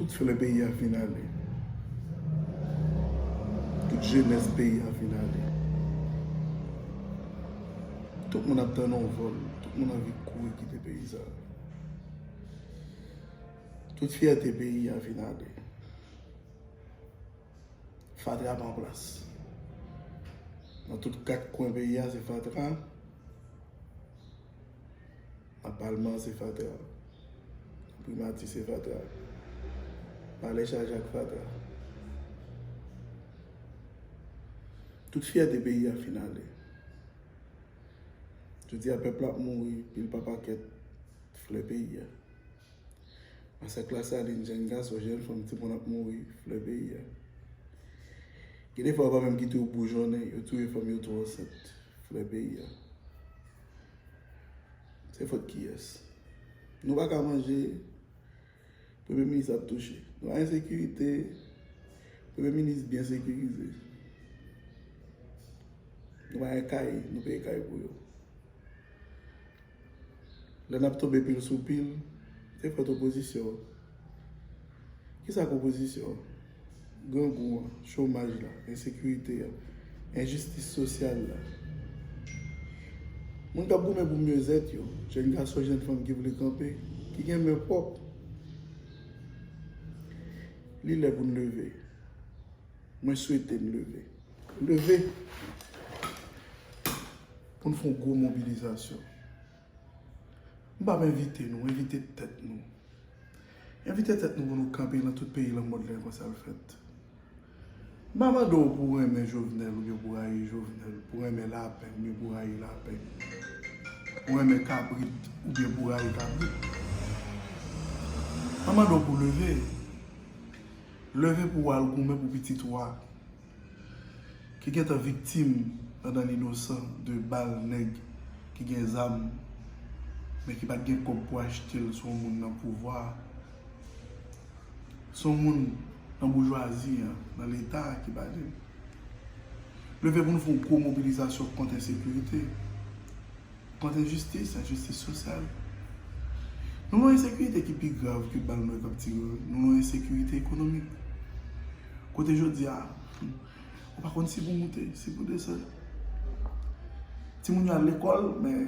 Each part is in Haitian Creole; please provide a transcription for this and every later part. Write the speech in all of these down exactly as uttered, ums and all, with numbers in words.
Tout flè peyi a fin ale. Tout jenès peyi a fin ale. Tout moun ap tann yon vòl. Tout moun anvi kouri kite peyi sa a. Tout fyète peyi a fin ale. Fatra pran plas. Nan tout kat kwen peyi a, se fatra. Nan palman, se fatra. Nan primati, se fatra. Palè chaje ak fatra. Tout fyète peyi a fin ale. Jodi a, pèp la ap mouri, pil pa pakèt, flè peyi a. Masak Lasalin, jèn gason, jèn fanm, timoun ap mouri, flè peyi a. Gen de fwa, yo pa menm kite yo boujonnen, yo touye fanm yo tou ansent, flè peyi a. Se fòt kiyès? Nou pa ka manje, premye minis ap touche. Nou pa gen sekirite, premye minis byen sekirize. Nou pa gen kay, nou peye kay pou yo. Lè n ap tonbe pil sou pil, se fòt opozisyon an. Kisa k opozisyon an? Grangou an, chomaj la, ensekirite a, enjistis sosyal la. Moun k ap goumen pou myezèt yo, jèn gason, jèn fanm ki vle kanpe, ki gen men pwòp. Li lè pou n leve. Mwen swete n leve. Leve pou n fè yon gwo mobilizasyon. M p ap envite nou, envite tèt nou. Envite tèt nou pou nou kanpe nan tout peyi lanmòd la, e konsa l fèt. M pa mande w pou w renmen Jovenel oubyen pou w rayi Jovenel, pou w renmen lapen oubyen pou w rayi lapen, pou w renmen kabrit oubyen pou w rayi kabrit. M pa mande w pou w leve. Leve pou w al goumen pou pitit ou a ki gentan viktim pandan l inosan de bal nèg ki gen zam, men ki pa t gen kòb pou achte l, se yon moun nan pouvwa a. Se yon moun nan boujwazi an, nan Leta a ki pale. Leve pou nou fè yon gwo mobilizasyon kont ensekirite, kont enjistis, enjistis sosyal. Nou nan yon ensekirite ki pi grav ke bal nèg k ap tire. Nou nan yon ensekirite ekonomik. Kote jodi a, ou pa konn si pou moute, si pou desann. Timoun yo al lekòl, men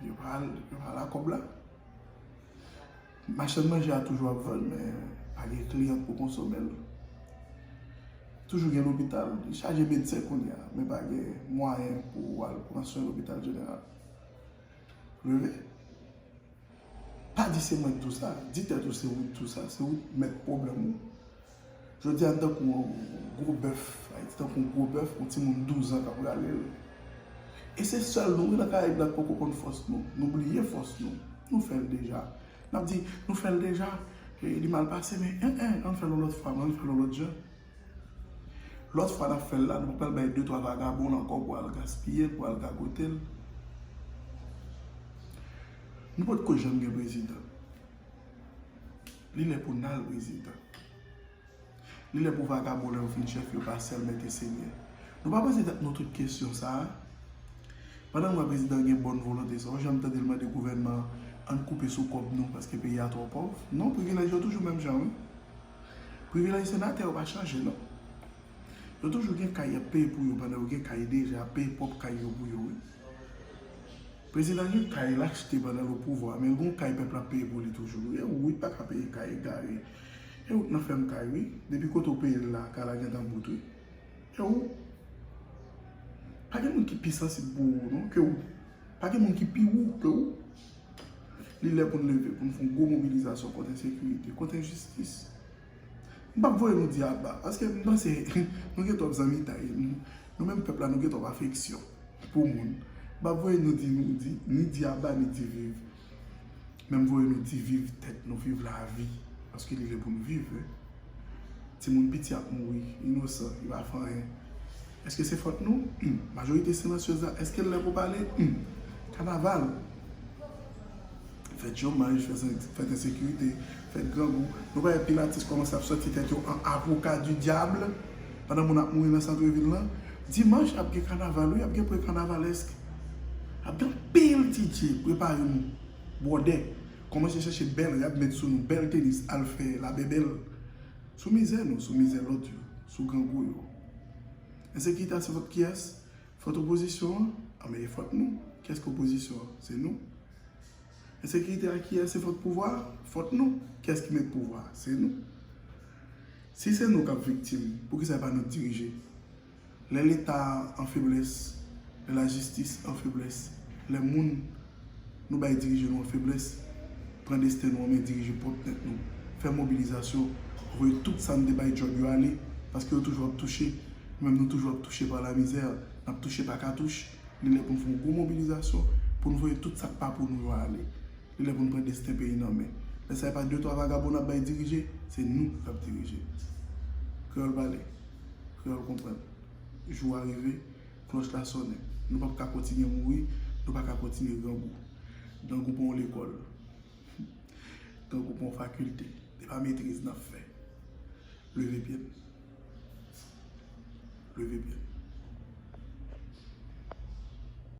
yo pa al, yo pa al ak kòb la. Machann manje a toujou ap vann, men pa gen kliyan pou konsome l. Toujou gen lopital, li chaje medsen kounye a, men pa gen mwayen pou w al pran swen lopital jeneral. Leve. Pa di se mwen k di w sa, di tèt ou se ou k di w sa, se ou k mèt pwoblèm ou. Jodi a, n tankou yon gwo bèf, Ayiti tankou yon gwo bèf, yon timoun douz an k ap rale l. E se sèl nou, wi, nan Karayib la k poko konn fòs nou. Nou bliye fòs nou. Nou fè l deja. N ap di, nou fè l deja, e, li mal pase, men, en, en, ann fè l yon lòt fwa, ann fè l yon lòt jan. Lòt fwa n ap fè l la, nou pa pral bay de twa vagabon l ankò pou al gaspiye l, pou al gagote l. Nou potko janm gen prezidan. Li lè pou n al prezidan. Li lè pou vagabon, lè yo fin chèf, yo pa sèl mèt e senyè. Nou pa poze tèt nou tout kesyon sa a? Pandan n wè prezidan gen bòn volonte sa, ou janm tande l mande gouvènman an, ann koupe sou kòb nou paske peyi a twò pòv? Non, privilèj yo toujou menm jan, wi. Privilèj senatè yo pa chanje, non. Yo toujou gen kay y ap peye pou yo pandan yo gen kay deja, y ap peye pwòp kay yo pou yo, wi. Prezidan gen kay l achte pandan l o pouvwa, men l gon kay pèp la ap peye pou li toujou. E ou, wi, pa ka peye kay egare. E ou k nan fèm kay, wi. Depi kote w peye l la, kay la gentan bout, wi. E ou. Pa gen moun ki pi sansib pou ou, non, ke ou. Pa gen moun ki pi wou ke ou. Li lè pou n leve, pou n fè yon gwo mobilizasyon kont ensekirite, kont enjistis. M p ap voye nou di aba, paske m panse nou gen twòp zanmitay. Nou, nou menm pèp la, nou gen twòp afeksyon pou moun. M p ap voye nou di, nou di, ni di aba, ni di viv. Men m voye nou di viv tèt nou, viv lavi, paske li lè pou nou viv vre. Timoun piti ap mouri, inosan, yo pa fè anyen. Èske se fòt nou? Humm. Majorite silansyez la, èske l lè pou pale? Humm. Kanaval. Fèt chomaj, fèt, fèt ensekirite, fèt grangou. Nou pa wè pil atis kòmanse ap sòti tèt yo an avoka di dyab pandan moun ap mouri nan santrevil lan? Dimanch ap gen kanaval, wi, ap gen pre-kanavalèsk. Ap gen anpil D J, prepare nou. Bwòdè. Kòmanse chèche bèl rad met sou nou, bèl tenis, al fè la bèbèl. Sou mizè nou, sou mizè lòt yo, sou grangou yo. Ensekirite a se fòt kiyès? Fòt opozisyon an? Anben, e fòt nou. Kiyès ki opozisyon an? Se nou. Ensekirite a kiyès? Se fòt pouvwa a? Fòt nou. Kiyès ki met pouvwa a? Se nou. Si se nou k ap viktim, poukisa e pa nou k dirije? Lè Leta an feblès, lè lajistis an feblès, lè moun nou bay dirije nou an feblès, pran desten nou an men, dirije pwòp tèt nou, fè mobilizasyon, voye tout sa n te bay djòb yo ale, paske yo toujou ap touche, nou menm nou toujou ap touche pa lamizè, n ap touche pa katouch. Li lè pou n fè yon gwo mobilizasyon, pou n voye tout sa k pa pou nou yo ale. Li lè pou n pran desten peyi n an men. Lè sa e pa de twa vagabon n ap bay dirije, se nou k ap dirije. Kreyòl pale, kreyòl konprann. Jou a rive, klòch la sonnen. Nou p ap ka kontinye mouri, nou pa ka kontinye grangou. Grangou pa yon lekòl. Grangou pa yon fakilte. E pa metriz n ap fè. Leve pye n. Leve pye n.